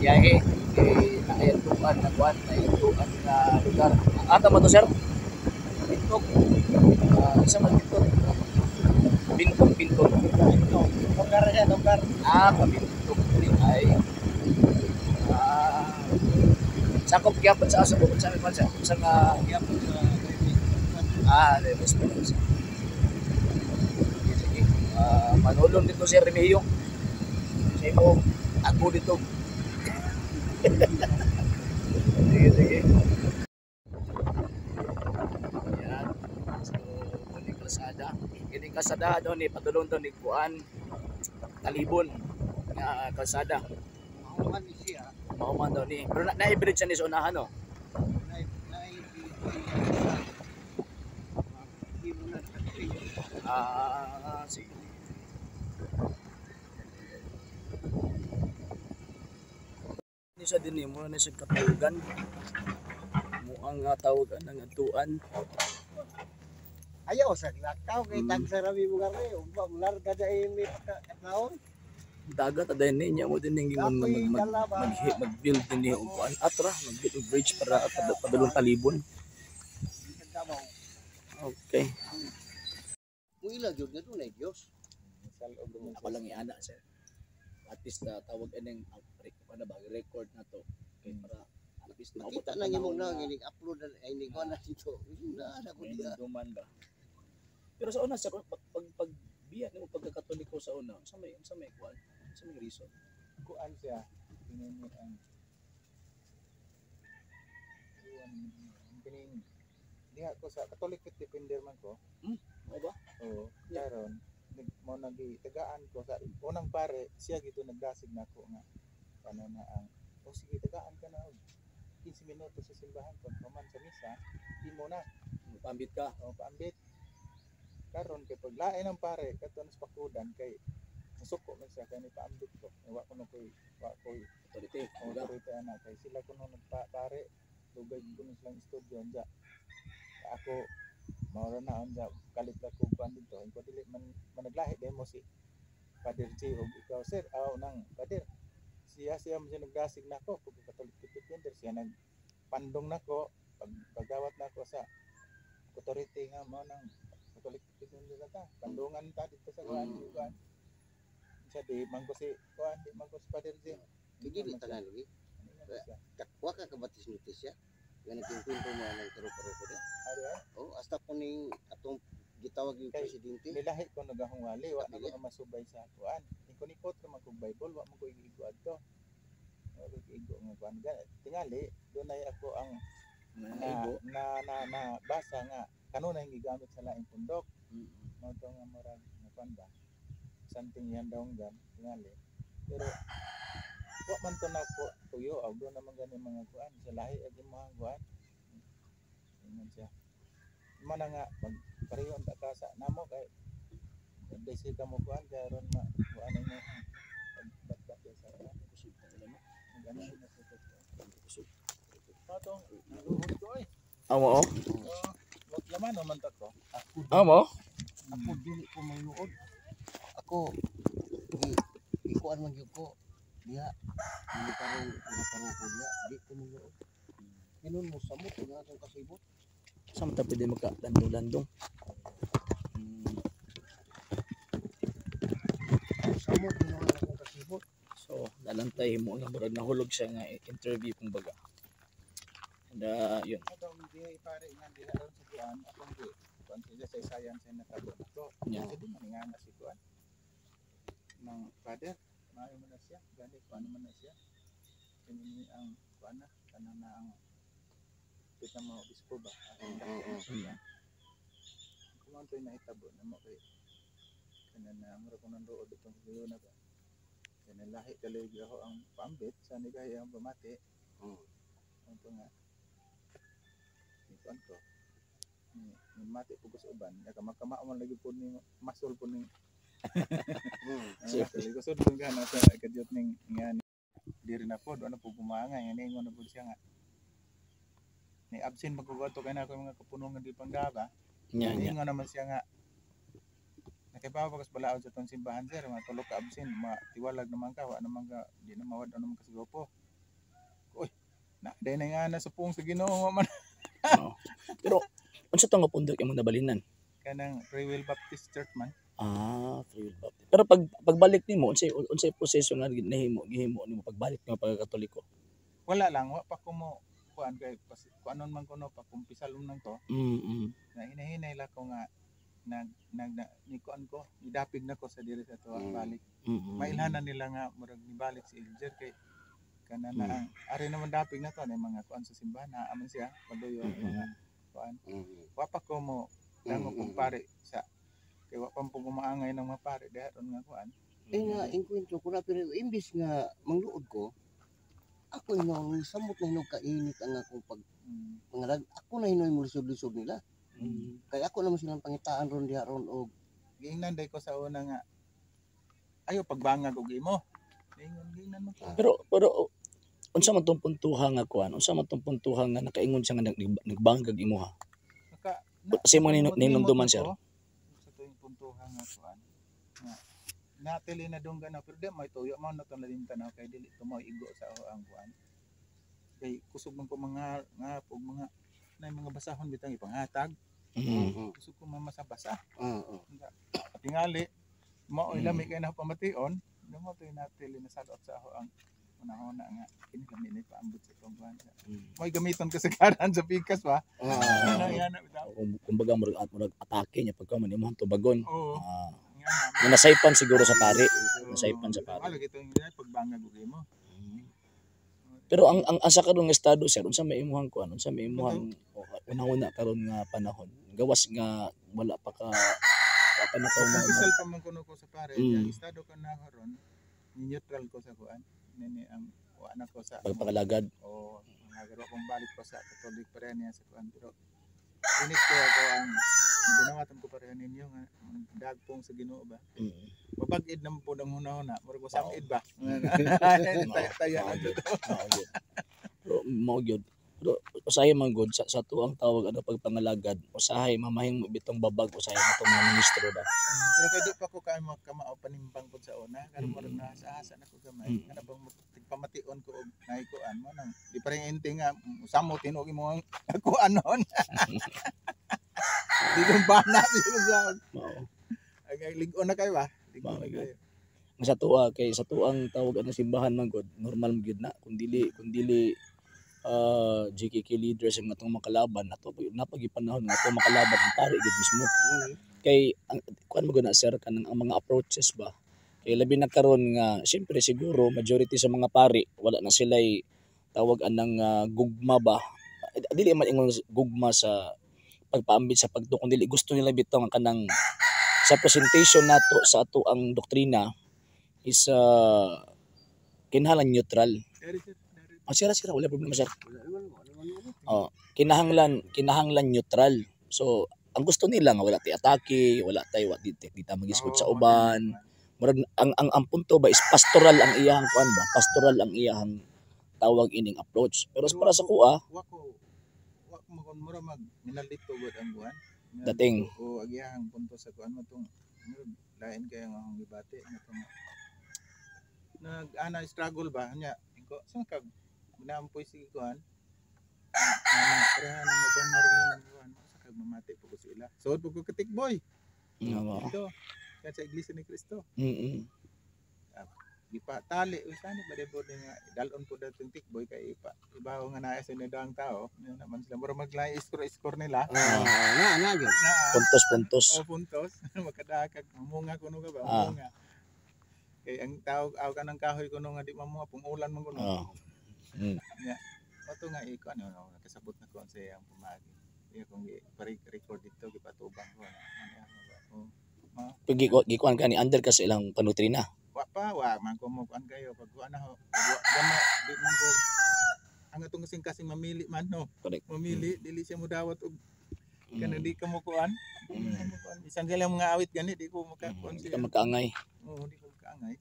Biyahe kay naayatuan na kuan, naayatuan nga lugar. Ata mo to, sir? Bintog. Isa man bintog. Bintog, bintog. Bintog. Lugar siya, lugar. Ah, pabintog ni ay. Ah, sakop gyapon sa asa bukod sa aming sa sa nga Gyapon sa ah, Nueva. Sige, sige. Ah, manulong dito si Remigio. Sa imo, ako dito. Sige, sige. Yan. So, kuning kalsada. Kining kalsada daw ni padulong daw ni Kuan Talibon nga kalsada. Mahuman ni siya. Mahuman daw ni. Pero na na-bridge siya ni sa unahan, no? Ah, sige. Ni siya din mo na siya katawagan. Mo ang tawag ang atuan. Ayaw sa lakaw kay tagsarami mo gari, ugma larga da imi pagka naon. Dagat aday niya mo din ning mag Ako'y mag dala ba? mag, mag-build din ni og kuan atra, mag-build og bridge para padulong Talibon. Okay. Muila gyud nga dunay Dios. Ako lang iana, sir. At least tawag ining ano ba, record na to. Okay, para at least maabot Makita ang na imong panahon na na ngining upload na ay ni kuan na dito. Na na ko may diha. dumduman ba. Pero sa una, sir, pag biya nimo pagkakatoliko sa una, sa may kuan, sa may reason? Kuan siya pinini ang kuan kining diha ko sa Catholic Faith Defender man ko. Mo ba? Oo, karon nag mo nagi tagaan ko sa unang pare siya gito nagdasig nako nga ano na ang, "Oh, sige, tagaan ka na og 15 minuto sa simbahan pag human sa misa imo na." Pambit ka. O paambit karon kay paglain ang pare kato sa pakudan kay musuko man siya kay ni paambit ko. Eh, wa ko no koy wa koy Authority. Kumbaga. Authority ana kay sila kuno nagpapare, dugay kuno silang studio anja ako mao ra na anja kalit ra ko kuan dito ko dili man managlahi demo si Father J og ikaw, sir, aw nang Father siya siya mo siya nagdasig nako pag Catholic Defender, siya nagpandong nako pag pagawat nako sa authority nga mao nang Catholic Defender ta pandungan ta dito sa kuan kuan siya di man ko si kuan di man ko si Father J. Kay dili tanan lagi. Ano siya? Wa ka kabatis notisya. Nga nagkwento mo ang karo-karo ko diha. Ari ay. Oh, hasta ko ning atong gitawag yung Kay- presidente. Nilahi ko nagahong wali, wa na ko Kapilya. na masubay sa kuan. Ikon-ikot ra man kog Bible, wa man ko igo adto. Wa ko igo nga kuan. Tingali dunay ako ang na Naigo. na na, na basa nga kanunay gigamit sa laing pundok. Mao to nga murag nga kuan ba. Something yan donggan tingali. Pero wa man to nako tuyo aw do naman gani mga kuan sa lahi ag imong kuan. Ingon siya. Mo na nga mag pareho ang ka sa namo kay disi ka mo kuan kay aron ma kuan ang imong pagbatbat sa kuan. Kusog pa ulan, no? Ano na sa Kusog. Patong luhod ko ay. Amo oh. Oh, wag laman man ta ko. Amo. Ako dili ko manuod. Ako gi ikuan man gyud ko diha. Hindi karon mga ko diha, di ko manuod. Kinon mo samot nga atong kasibot. Sa man ta pwede magka landong-landong. Samot nga akong kasibot. So, nalantay mo nga murag nahulog siya nga interview kumbaga. And yun. Atong diha pare nga diha ron sa kuan akong di kuan sila sa isayan sa natabo nako. Yeah. Kasi di man nga na si kuan. Nang father, maayo man na siya, gani kuan man na siya. Kini ang kuan na kanang na ang kita mo obispo ba? Ang dako na siya. Kung ano nahitabo na mo kay kana na mura ko nang rood itong hiyo na ba. Kaya lahi kalig ako ang paambit sa nigay ang pamati. Ano nga ni kuan ko ni mati po ko sa uban kaya makama man lagi po ni masol po ni ko sud nga na sa kadyot ning nga diri na po do na po pumangay nga ningon na po siya nga ni absent magkugato kay na ako yung mga kapunungan di panggaba. Nya nya. Ningon naman siya nga nakibaw pa kas balaod sa tong simbahan, sir, mga tulo ka absent ma tiwalag naman ka, wa naman ka di na mawad naman ka sa grupo. Na dai na nga na sa puong sa Ginoo man. Oo. Pero unsa to nga pundok imong nabalinan? Kanang Free Will Baptist Church man. Ah, Free Will Baptist. Pero pag pagbalik nimo, unsay proseso nga nahimo gihimo nimo pagbalik nimo pagka Katoliko? Wala lang, wa pa ko mo kuan kay kuanon man kuno pa kumpisal man ko na hinahinay lang ko nga nag nag na, ni kuan ko, nidapig na ko sa diri sa tuwa balik. Mailhanan nila nga murag nibalik si Elger kay kana na ang ari naman dapig na to na mga kuan sa simbahan na aman siya paduyo mga kuan. Wa pa ko mo dangog og pare sa kay wa pa po gumaangay ng mga pare diha ron nga kuan. Eh nga engkwentro ko na pero imbis nga mangluod ko, ako hinuon samot na hinog kainit ang akong pag pangalag. Ako na hinuon mo lisod-lisod nila. Kaya ako naman silang pangitaan ron diha ron og Giingnan day ko sa una nga ayo pagbangag og imo. Ingon giingnan mo ko. Pero unsa man tong puntuha nga kuan? Unsa man tong puntuha nga nakaingon siya nga nagbangag imuha? Naka Kasi mga ninumduman, na sir. ko sa tuwing puntuhan nga kuan. Nga natili na donggan na pero di may tuyo mao na to nalimtan na kay dili to mo igo sa ako ang kuan. Kay kusog man ko mga nga og mga na mga basahon bitang ipanghatag. Kusog ko mamasa-basa. Tingali mao lami kay na pamation. Mo to natili na salot sa ako ang unahona nga kini lami ni paambot sa itong kuan. Mo'y gamiton ka sa karan sa pikas ba? Ano yan na bitaw. Kumbaga murag atake niya pagka man imong tubagon. Oo. Ah, Nga na. nga nasaypan siguro sa pari. Nasaypan sa pari. Wala gito yung pagbangag og imo. Pero ang sa karong estado, sir, unsa may imuhang kuan, unsa may imuhang una-una karon nga panahon? Gawas nga wala pa ka wa pa naka Kumpisal pa man kuno ko sa pare, ang estado ko na karon, ni neutral ko sa kuan. Nini ang wa na ko sa pagpakalagad. O mga garo kong balik ko sa Catholic pa rin niya sa kuan, pero init ko ako ang binawatan ko pareho ninyo nga dagpong sa Ginoo ba. Mabag-id naman po ng hunahuna, murag samid ba. Taya Mao na gyud. Mao gyud. Pero mao gyud. Pero usahay man gud sa tuang tawag ano pagpangalagad, usahay mamahing bitong babag usahay atong mga ministro ba. Pero kay di pa ko kay makamao panimbang ko sa una, karon murag nasa-asa na ko gamay. Kana bang tigpamation ko og naikuan mo nang di pa rin ente nga samot tinuog imo ang kuan noon. Di ko bana di ko sa Mao. Ay lig-on na kayo ba? Lig-on Mao na gyud. kayo. Nga sa tuwa kay sa tuang tawag ano simbahan man gud, normal man gyud na kung dili GKK leaders ang atong makalaban ato napagipanahon nga atong makalaban ang pari gyud mismo. Kay ang kuan mo gud na, sir, kanang ang mga approaches ba, kay labi na karon nga siyempre siguro majority sa mga pari wala na sila'y tawag anang gugma ba. Eh, dili man ingon gugma sa pagpaambit sa pagtuo kun dili gusto nila bitaw ang kanang sa presentation nato sa ato ang doktrina is kinahanglan neutral. Dari sir, dari. Oh, sira sira, wala problema, sir. Wala naman, wala naman. Oh, kinahanglan neutral. So ang gusto nila nga wala tay atake, wala tay wa di, di ta magisgot sa Oo, uban. Murag ang punto ba is pastoral ang iyahang kuan ba? Pastoral ang iyahang tawag ining approach. Pero para sa kuha, Wa ko wa ko makon mura mag minalito gud ang kuan. Dating. O agiyahang punto sa kuan mo tong murag lain kayo nga akong gibati nga tong nag ana struggle ba nya ko sa kag naampoy sige kuan ana pareha na mo bang marigyan ng kuan sa kag mamati po ko sila suod po ko katikboy Nga ba? ito kaya sa Iglesia ni Cristo. Gipatali usa ni ba debo nga dalon po datong tikboy kay ipa ibaw nga naa sa ang tao. Yun naman sila mura maglay score score nila. Ah, na na gyud. Na Puntos puntos. O puntos makadakag mamunga kuno ka ba mamunga kay ang tao aw kanang kahoy kuno nga di mamunga pung ulan man kuno. Ato nga iko ano no, nakasabot na ko sa iyang pumagi iya kung record dito gipatubang ko na ano ba oh. Pag gikuan ka ni under ka sa ilang panutrina. Wa pa, wa man ko mo kuan kayo pag kuan na ho. Wa gama di man ko ang atong kasing-kasing mamili man no. Correct. Mamili dili siya modawat og kanang di ka mo kuan. Di ka mo kuan. Bisan sila mga awit gani di ko makakuan Di siya. ka magkaangay. Oo, di ko makaangay.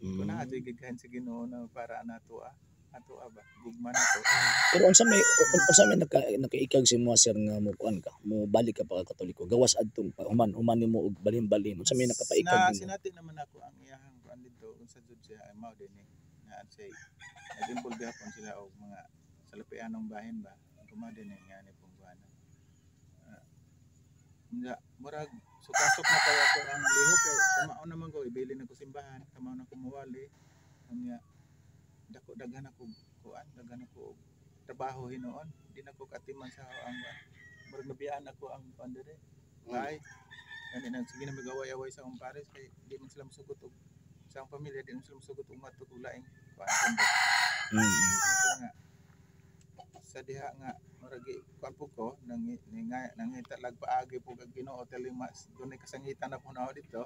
Kun naa jud gighan sa Ginoo na para nato ah. Ato ah ba gugma nato. Pero unsa may nakaikag si mo, sir, nga mo kuan ka, mo balik ka pa ka Katoliko. Gawas adtong pa human human nimo og balhin-balhin. Unsa may nakapaikag Na nimo? sinati naman ako ang iyahang kuan dito unsa jud siya ay mao din eh. Na say nag-involve gihapon sila og mga salapianong bahin ba. Kumadi ni nga ni pong kuan. Unya murag sukasok na kaya ko ang lihok kay kamao naman ko, ibilin ako simbahan, kamao na ko muwali. Unya dako, daghan ako kuan, daghan ako og trabaho hinuon. Di na ko katiman sa ang murag nabiyaan ako ang kuan dire. Ay, yani nang sige na magaway-away sa akong pares kay di man sila mosugot og sa akong pamilya, di man sila mosugot og matok og laing kuan pondo. Ito nga sa diha nga murag kuan po ko nang nangita lag paagi po kag Ginoo tali mas dunay kasangitan na po na ako dito.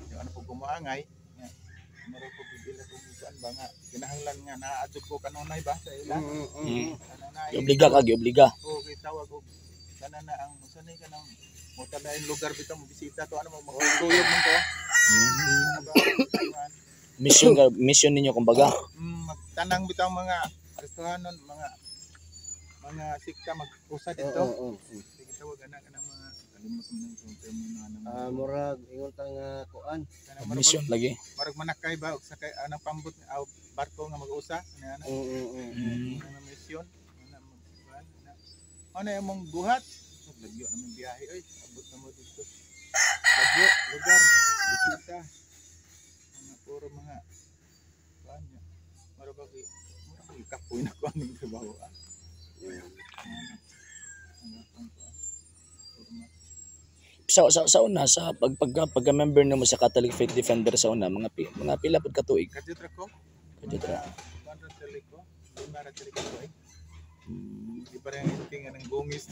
Di ano po kumuangay nga murag po gila kong kuan ba nga kinahanglan nga naa jud ko kanunay ba sa ila. Kanunay. Giobliga ka, giobliga. O kay tawag og kana na ang unsa ni kanang mo tadayon lugar bitaw mo bisita to, ano mo magkuyog man ko. Ano ba kuan? Mission ka, mission ninyo kumbaga. Magtanang bitaw mga Kristohanon, mga sikta mag-usa dito. Oo. Sige, tawag ana kanang mga, kalimot mo nang itong termino anang Ah, murag ingon ta nga kuan. Kanang murag, Mission lagi. Murag manakay ba og sakay anang pambot aw barko nga mag-usa ana ana. Ana mission ana mag-kuan ana. Ano imong buhat? Lagyo naman biyahe oy, abot na mo dito. Lagyo lugar bisita. Mga puro mga kuan niya. Murag kapoy na ko aning trabaho ah. Ano, ang akong kuan. Puro mga Sa una, sa pag pagka member nimo sa Catholic Faith Defender sa una, mga pila pud ka tuig? Kadyot ra ko. Kadyot ra. Kuan ra tali ko. 5 ra tali ko eh. Di pa rin ang tinga ng gungis.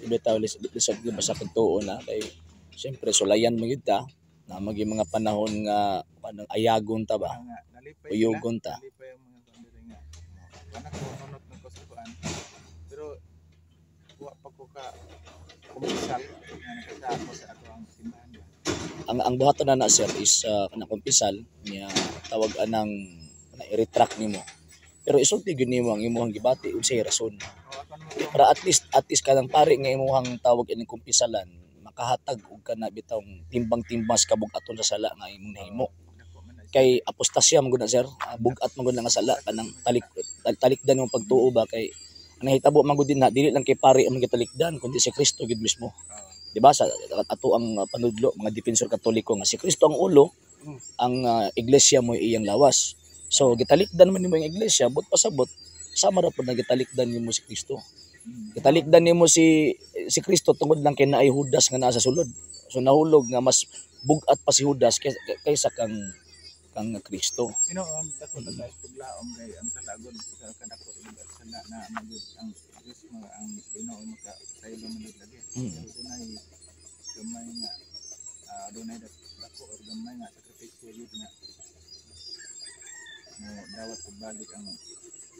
Bitaw lisod gyud ba sa pagtuo na kay siyempre sulayan mo gyud ta na magi mga panahon nga kanang ayagon ta ba, Nga nalipay sila. uyugon ta. Nalipay ang mga kuan diri nga. Kana ko nunot na ko sa kuan. Pero wa pa ko ka kumpisal nga nakasako sa ato ang simbahan ba. Ang buhaton na na, sir, is kanang kumpisal niya, tawag anang na i-retract nimo. Pero isulti gyud nimo ang imuhang gibati unsay rason. O ako naman ko Para at least kanang pari nga imuhang tawag ining kumpisalan makahatag og kana bitawng timbang-timbang sa kabug-aton sa sala nga imong nahimo. Dako man na siya. Kay apostasya man gud na, sir, bug-at man gud na nga sala, kanang talikdan yung pagtuo ba, kay ang nahitabo man gud din na dili lang kay pari ang gitalikdan kundi si Kristo gid mismo. Di ba sa ato ang panudlo mga defensor Katoliko nga si Kristo ang ulo, ang iglesia mo iyang lawas. So gitalikdan man nimo ang iglesia, but pasabot sama ra pud na gitalikdan nimo si Kristo. Gitalikdan nimo si si Kristo tungod lang kay naay Judas nga naa sa sulod. So nahulog nga mas bug-at pa si Judas kaysa kang Kristo. Hinuon dako na tayo paglaom kay ang sala gud sa kadako ug sala na magud ang Diyos mga ang Ginoo maka saylo man gud lagi. Pero dunay gamay nga dunay dako or gamay nga sakripisyo gyud nga mo dawat pagbalik ang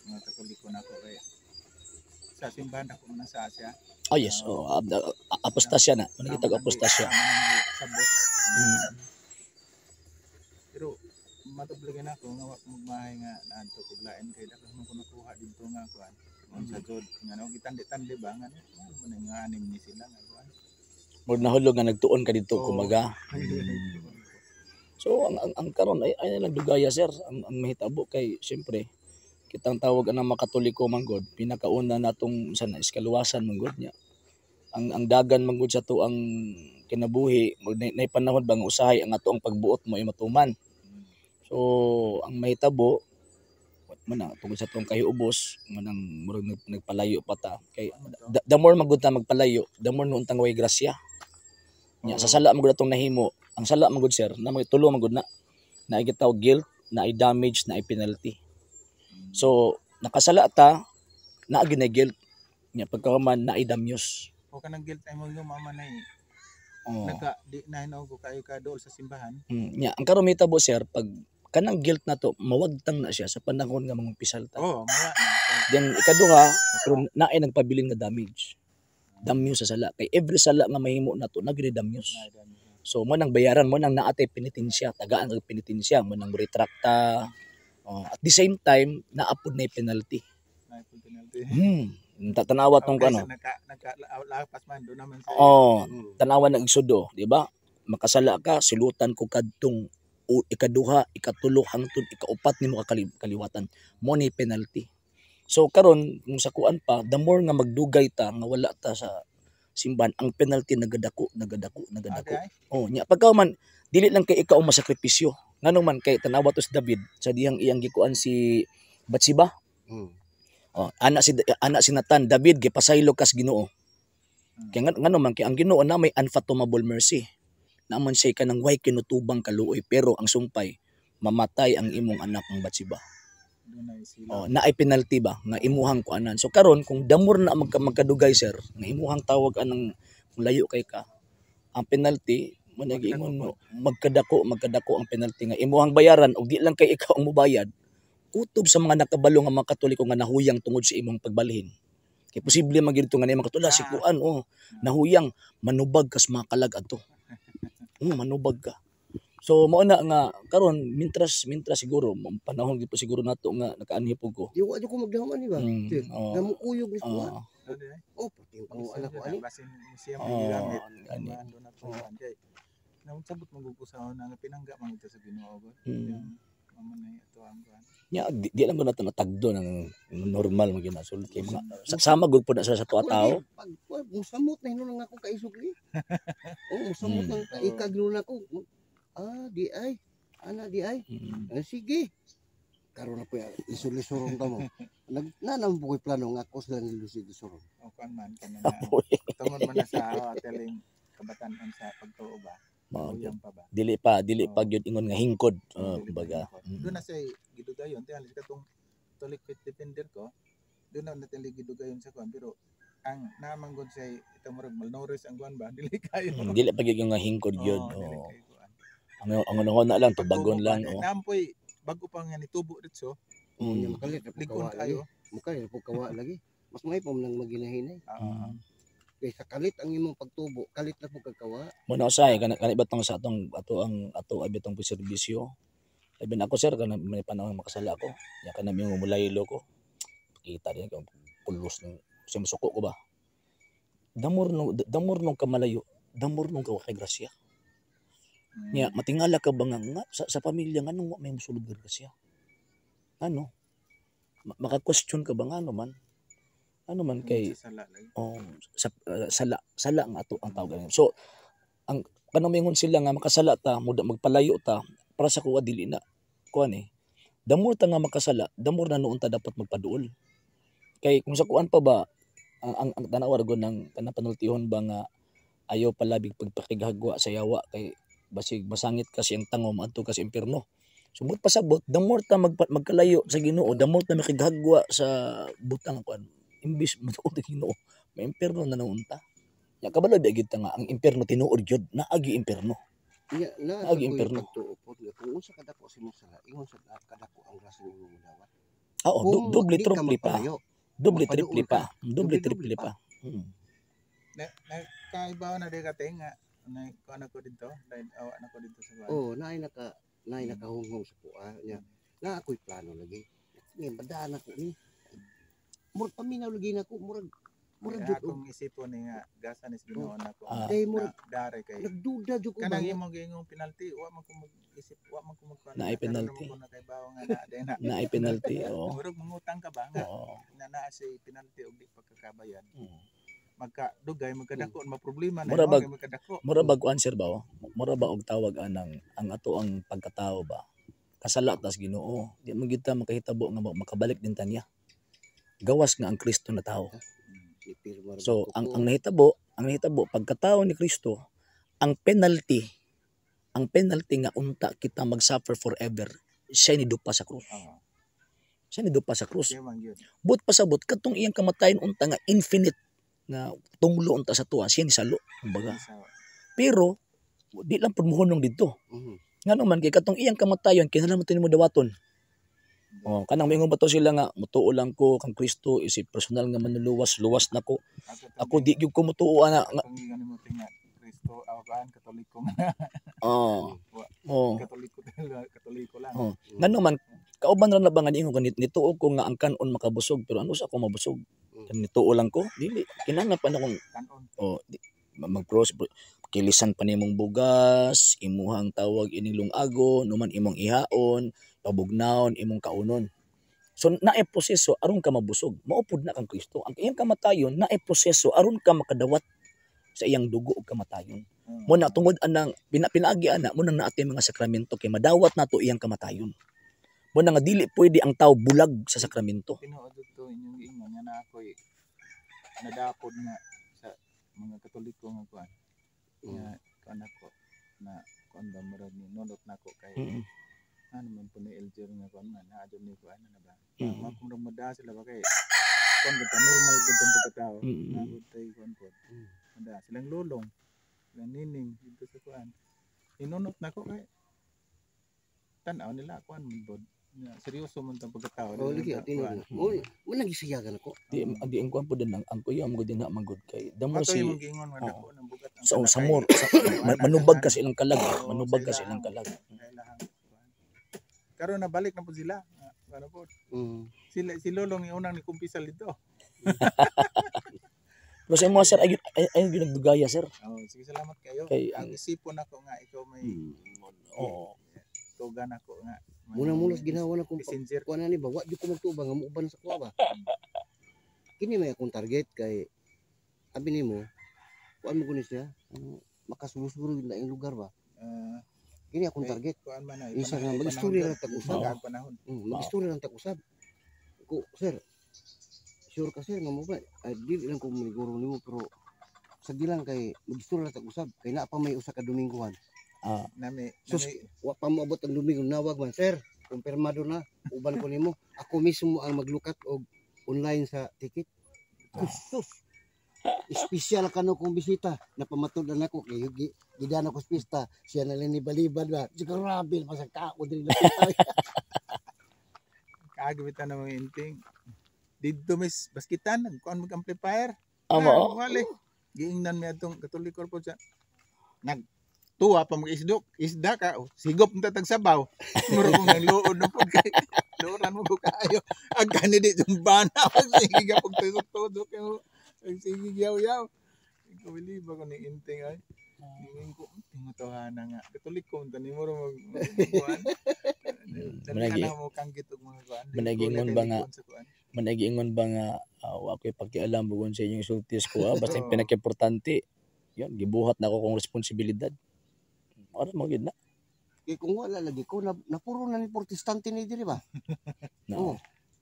mga Katoliko nako kay sa simbahan dako man sa Asia. Oh yes, oh, apostasya na. Ano kitag apostasya? Sabot. Pero matublagan ako nga wa ko magmahay nga naadto kog lain kay dako man ko nakuha didto nga kuan. Unsa jud nga no gitandi-tandi ba nga ano man nga anim ni sila nga kuan. Murag nahulog nga nagtuon ka didto Oo. kumbaga. So ang karon ay lang dugaya, sir, ang mahitabo kay siyempre kitang tawag anang mga Katoliko man gud, pinakauna natong sana is kaluwasan man gud niya. Ang dagan man gud sa to ang kinabuhi, nay panahon ba nga usahay ang ato ang pagbuot mo ay matuman. So ang mahitabo man na tungod sa atong kahiubos manang murag nagpalayo pa ta kay the more man gud ta magpalayo, the more noon tang way grasya. Nya sa sala man gud atong nahimo, ang sala man gud, sir, na mga tulo man gud na naay gitawag guilt, naay damage, naay penalty. So nakasala ta, naa gyud na guilt nya, pagkahuman naay damyos. O kanang guilt ay mo yung mama na Oh. nagka di na hinuog ko kayo ka dool sa simbahan. Nya ang karon mahitabo, sir, pag kanang guilt na to mawagtang na siya sa panahon nga mangumpisal ta. Oo, mawa na. Then ikaduha, pero naay nagpabilin nga damage. Damyos sa sala. Kay every sala nga mahimo nato nagre damyos. Naay damage. So mo nang bayaran mo nang naatay penitensya, tagaan kag penitensya mo nang retrakta. Oh, at the same time naapod na penalty. Naay full penalty. Tatanawa tong Okay, ano. sa naka lapas man doon naman sa Oh, tanawa ng Exodo, di ba? Makasala ka, silutan ko kadtong O ikaduha, ikatulo, hangtod ikaupat nimo ka kaliwatan. Mo ni penalty. So karon kung sa kuan pa, the more nga magdugay ta nga wala ta sa simbahan, ang penalty nagadako, nagadako, nagadako. Ate ay. Oh, nya pagka man dili lang kay ikaw ang masakripisyo. Ngano man kay tanawa to si David sa dihang iyang gikuan si Bathsheba. Oh, anak si Nathan, David gipasaylo kas Ginoo. Kay ngano man kay ang Ginoo na may unfathomable mercy. Naman siya kanang way kinutubang kaluoy, pero ang sumpay, mamatay ang imong anak ang Bathsheba. Dunay sila. Oh, naay penalty ba nga imuhang kuanan. So karon kung damor na magkadugay, sir, nga imuhang tawag anang kung layo kay ka, ang penalty mo nagiingon mo magkadako, magkadako ang penalty nga imuhang bayaran, og di lang kay ikaw ang mobayad, kutob sa mga nakabalo nga mga Katoliko nga nahuyang tungod sa imong pagbalhin. Kay posible man gyud nga mga katula si kuan, oh, nahuyang, manubag kas mga kalag adto. Manubag ka. So mao na nga karon mintras mintras siguro panahon gyud po siguro nato nga nakaanhi pug ko. Di wa ko magdaman di ba? Oh. Nga mukuyog ni kuha. Ate ay. Oh, pati ang anak ko ani. Basin museum Oh, gigamit. gani. Ando na po kay nausabot man gud ko sa una nga pinangga man ito sa Ginoo ko. Mao man ato ang kuan. Nya di lang ko nato natagdo ng normal man gyud na sulod kay mga sama gud po na sa tuwa Ako tao. lagi, pag musamot na hinuon ang akong kaisog ni. Oh, musamot ang ikag hinuon ako. Ah, di ay. Ana di ay. Ah, sige. Karon na po ya, lisod-lisoron ka mo. Nag na po ko'y plano nga ako sila nilisod-lisoron. O kuan man kana na. Tungod man na sa ateling kabatan-on sa pagtuo ba. Mao gyud. Huyang pa ba. Dili pa gyud ingon nga hingkod, Dili pa kumbaga. hingkod. Doon na siya gidugayon, tingali sa katong Catholic Faith Defender ko. Doon na natin gidugayon sa kuan, pero ang naman gud siya ito murag malnourished ang kuan ba, dili kayo. Dili pa gyud nga hingkod gyud. Oo, dili Oh. kayo kuan. Ang unahon na lang tubagon Pagtubo lang pa, oh. Naampoy bago pa nga nitubo ditso, Unya makalit na po ligon kawa lagi. kayo. Mukalit na po kawa lagi. Mas may pa man nang maginahinay. Kay sa kalit ang imong pagtubo, kalit na po kag kawa. Mo na usahay kana kana batong sa atong ato ang ato abi tong serbisyo. Labi na ako, sir, kana may panahon makasala ako. Ya kana mi mulaylo ko. Kita din ko pulos ng sa musuko ko ba. Damor nung kamalayo, damor nung ka kay grasya. Nya matingala ka ba nga sa pamilya nganong wa may mosulod nga grasya? Ano? Maka-question ka ba nga ano man? Ano man kay Sa sala lagi. Oh, sa sala sala nga ato ang tawag ani. So ang kanang mingon sila nga makasala ta, muda magpalayo ta, para sa kuwa dili na kuan eh. The more ta nga makasala, the more na noon ta dapat magpaduol. Kay kung sa kuan pa ba ang tanaw ra gud ng kanang panultihon ba nga ayaw palabig pagpakighagwa sa yawa kay basig masangit kasi ang tango maadto ka sa impierno. So but pasabot, the more ta magkalayo sa Ginoo, the more ta makighagwa sa butang kuan, imbis matuod ang Ginoo, may impierno na noon ta. Ya kabalo di gyud ta nga ang impierno tinuod gyud, naagi impierno. Nya na Agi sa ko'y impierno. pagtuo po nga kung unsa kadako sa imong sala, ingon sa kadako ang grasya imong modawat. Oo, Kung doble di ka triple pa. magpalayo, Doble magpaduol triple ka. pa. Doble Doble, triple doble pa. Na, nakaibaw na di ka nga na kuan ako dito, dahil awa na ko dito sa kuan. Oh, naay nakahunghong sa kuha nya. Na ako'y plano lagi. Nga badaan ako ni. Murag paminaw lagi nako, murag murag Kaya jud og akong isipon ni nga gasa ni sa Ginoo nako. Kay murag Na, dare kay nagduda jud ko ba kanang nga. imong giingong penalty, wa man ko mag-isip, wa man ko magkuan. Naay Karon penalty. naman ko nakaibaw nga na day na. Naay penalty, oo. Murag mangutang ka ba nga na naa siya penalty og di pagkakabayad. Magka dugay magkadako maproblema na Mura imo bag kay magkadako. Mura bag kuan, sir, ba, oh? Mura ba og tawag anang ang ato ang pagkatao ba? Kasala tas Ginoo. Di man gyud ta makahitabo nga makabalik din ta niya. Gawas nga ang Kristo na tao. Nipirma ra So ba ang ko? ang nahitabo pagkatao ni Kristo, ang penalty nga unta kita mag-suffer forever, siya ni dupa sa krus. Siya ni dupa sa krus. Siya man gyud. But pasabot katong iyang kamatayon unta nga infinite nga tunglo unta sa tuwa, siya ni salo kumbaga. Pero di lang pud mohunong didto. Ngano man kay katong iyang kamatayon kinahanglan mo nimo dawaton. Oh, kanang moingon ba to sila nga mutuo lang ko kang Kristo isip personal nga manluluwas, luwas nako. Ako di gyud ko mutuo ana nga. Akong giingon nimo tinga Kristo awakan Katoliko nga. Oh. Oh. Katoliko talaga, Katoliko lang. Oh. Ngano man kauban ra na ba nga niingon ka nituo ko nga ang kanon makabusog, pero ano sa ako mabusog? Nituo lang ko, dili kinahanglan pa na kong Kanon. Oh, di, mag-cross. Kilisan pa nimong bugas, imuhang tawag ining lungago, numan imong ihaon, pabugnawon, imong kaunon. So naay proseso aron ka mabusog. Mao pud na kang Kristo. Ang iyang kamatayon naay proseso aron ka makadawat sa iyang dugo ug kamatayon. Mo na tungod anang pinaagi ana mo nang naatay mga sakramento kay madawat nato iyang kamatayon. Mo na nga dili pwede ang tao bulag sa sakramento. Tinuod to inyong giingon nga na ako'y nadapod nga sa mga Katoliko nga kuan. Nga kuan ako na kuan ba murag ni nunot nako kay ano man po ni Elger nga kuan man naa jud ni kuan na ba. Murag mada sila ba kay kuan gud normal gud ang pagkatao. Nagud tay kuan po. Mada silang lulong, silang nining dito sa kuan. Inunot nako kay tan-aw nila kuan man bod. Seryoso man tang pagkatao. Oh, lagi tinuod. Mo mo nang gisayagan ako. Di di ang kuan po din ang kuya mo din na manggod kay damo si si imong giingon nga dako ng bugat ang sa kalakay. samor sa, manubag ka sa ilang kalag, manubag ka sa ilang kalag. Karon nabalik na po sila. Ano po? Sila si Lolong yung unang nikumpisal dito. Pero sa imo sir ay ay ay nagdugaya sir. Oh, sige, salamat kayo. Kay ang isipon nako nga ikaw may Oo. tugan ako nga. Muna muna sa ginawa na kung messenger. Kuan na ni ba, wa jud ko magtuba nga muuban sa kuha ba. Kini may akong target kay abi nimo kuan mo kuno siya, makasuro-suro yun na yung lugar ba. Kini akong target. Kuan man na. Isa nga mag-istorya lang tag-usab. Panahon. Panahon. Mag-istorya lang tag-usab. Ko sir, sure ka sir nga mo ba? Ay, dili lang ko maniguro nimo pero sa lang kay mag-istorya lang tag-usab kay naa pa may usa ka Domingohan. Nami, Sus, nami wa pa moabot ang Domingo, nawag man sir, kumpirmado na, uban ko nimo. Ako mismo ang maglukat og online sa ticket. Sus. Espesyal kano kong bisita, napamatud-an ako kay gidana ko sa pista, siya na lang ni balibad ba. Grabe pa sa kao diri na pista. Kaagi na mga inting. Didto mis baskitan nagkuan mag amplifier. Amo. Ah, wali. Giingnan mi atong Katoliko po siya. Nagtuwa pa mag isdok, isda ka, oh, sigop nta tag sabaw. Muro kong nang luod na pud kay luoran mo ko kaayo. Ang kani di bana sige ka pag tusok-tusok kayo. Ang sige yaw-yaw. Ikaw bili ba ko ni inting ay. Ingin ko tingutohana nga. Katoliko unta ni muro mag kuan. Managi. Dali mo kanggit og mga kuan. Managingon ba nga managingon ba nga wa ko'y pakialam bugon sa inyong sultis ko basta yung pinaka-importante yun gibuhat na ako kong responsibilidad. Ano mo gid na? Kay kung wala lagi ko napuro na ni protestante ni diri ba? No. Oh,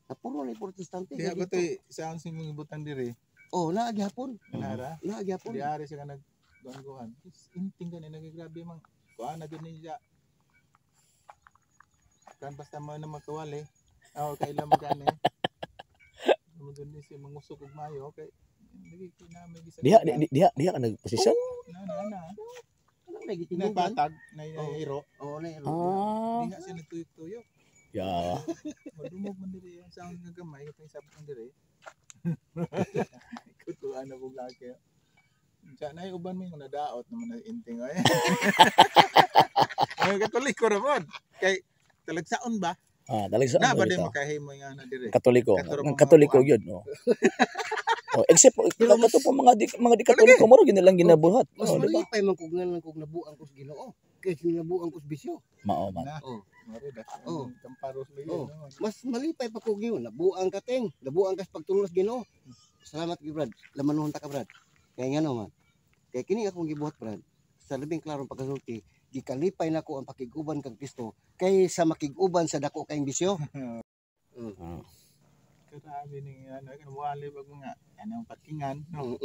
napuro na ni protestante. Diha ba to'y sound sa imong ibutan diri? Oh, naa gihapon. Nara. Naa gihapon. Diari siya ka nag kuan. Inting gani nagagrabe mang kuan na gud niya. Kan basta mo na magkawali. Oh, kailan mo gani. Mo gud ni si mangusok og mayo kay lagi ko na may gisag. Diha diha diha ka nagposisyon? Na na na. Ano na gitindugan? Nagpatag na iro. Oh, na iro. Ah. Diha siya nagtuyok-tuyok. Ya. Madumog man diri ang sound nga gamay katong sabot diri. Kutuan na pug laki. Sa nay uban mi nga nadaot naman na inting ay. Ay Katoliko ra pod. Kay talagsaon ba? Ah, talagsaon. Na ba din makahimo nga na diri? Katoliko. Ang Katoliko gyud, no. Oh, except pero kato po mga di Katoliko moro gina lang ginabuhat. Mas oh, diba? malipay man kog nga lang kog nabuang ko sa Ginoo. Kay nabuang ko sa bisyo. Mao man. Oh. Maro da. Oh. Kamparos lagi. Oh. Mas malipay pa kog yun. Nabuang ka ting, nabuang ka sa pagtulos Ginoo. Salamat gyud Brad. Lamanuhon ta ka Brad. Kay ngano man. Kay kini akong gibuhat Brad. Sa labing klarong pagkasulti, gikalipay nako ang pakig-uban kang Kristo kaysa makig-uban sa dako kayong bisyo. Grabe ning ano, wali pag mga anong parkingan, no.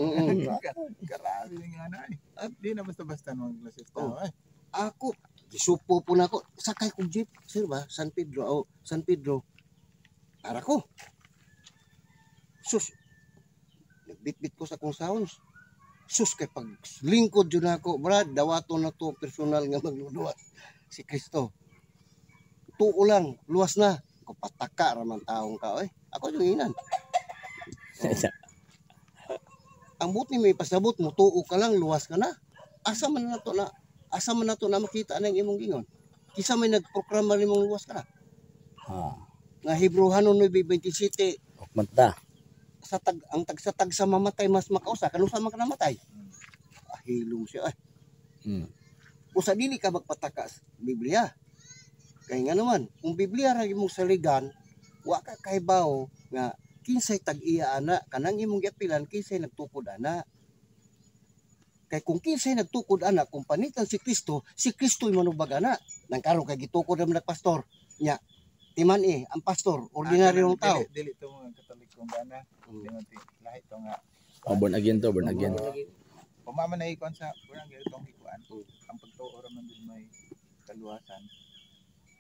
Grabe ning ano ay. Di na basta-basta nung klases tao ay. Ako gisupo po na ako. Sakay kog jeep, sir ba? San Pedro, oh, San Pedro. Para ko. Sus. Nagbitbit ko sa akong sounds. Sus kay pag lingkod jud nako, Brad, dawaton na to personal nga magluluwas si Kristo. Tuo lang, luwas na. Ko pataka ra man taong ka oy. Ako yung inan. Oh. Ang buti may pasabot mo, tuo ka lang, luwas ka na. Asa man na to na, asa man na to na makita na ang imong gingon. Kisa may nagprograma nimong luwas ka na. Ah. Nga Hebrew 9:27. Manta. Sa tag ang tag sa tag sa mamatay mas makausa kanusa man ka namatay. Ahilom siya ay. Usa dili ka magpataka sa Biblia. Kay nga naman, kung Biblia ra imong saligan, wa ka kahibaw nga kinsay tag-iya ana, kanang imong giapilan, kinsay nagtukod ana. Kay kung kinsay nagtukod ana, kung panitan si Kristo, si Kristo manubag ana. Nang karon kay gitukod naman pastor. Nya, timan eh, ang pastor, ordinaryong Ah, tao. Dili, dili to mga Katoliko nga na. Dili lahi to nga. Oh, born again to, born again. Pumama na ikon sa kurang itong ikuan. Ang pagtuo ra man din may kaluwasan.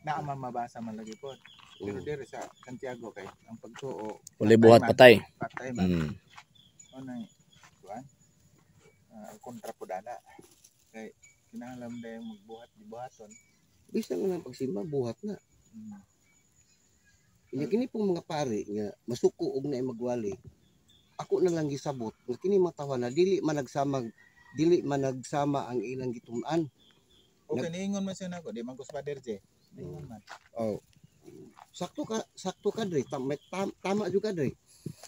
Naa man mabasa man lagi pod. Pero diri sa Santiago kay ang pagtuo Walay buhat, patay. Patay man. Ano kuan? Kontra po dana. Kay kinahanglan dayon magbuhat di buhaton. Bisan nga ng pagsimba, buhat na. Inya kini pong mga pare nga masuko og naay magwali. Ako na lang gisabot nga kini mga tawa na dili man nagsama ang ilang gitun-an. Okay, niingon man siya nako, di man ko sa Father J. Niingon man. Oh. Sakto ka dre, tama jud ka dre.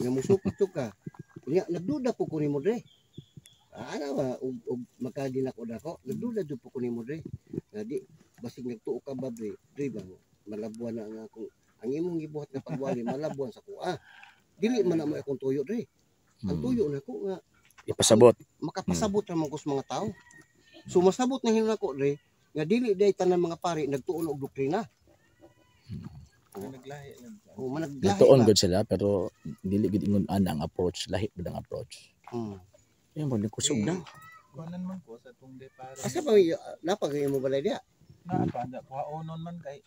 Nga musukot jud ka. Unya nagduda po ko nimo dre. Ah, ana ba og makagi nako dako, nagduda jud po ko nimo dre. Nga di basig nagtuo ka ba dre? Dre ba malabuan na nga akong ang imong gibuhat nga pagwali malabuan sa kuha. Dili man na mo akong tuyo dre. Ang tuyo nako nga Ipasabot. Makapasabot ra man ko sa mga tao. So masabot na hinuon nako dre nga dili day tanan mga pari nagtuon og doktrina. Naglahi lang siya. O managlahi Natuon ba? gud sila pero dili gud ingon ana ang approach, lahi gud ang approach. Yan mo kusog na. Kuanan man ko sa tong de pare. Asa ba napag mo balay diya? Na pa na kuhaonon man kay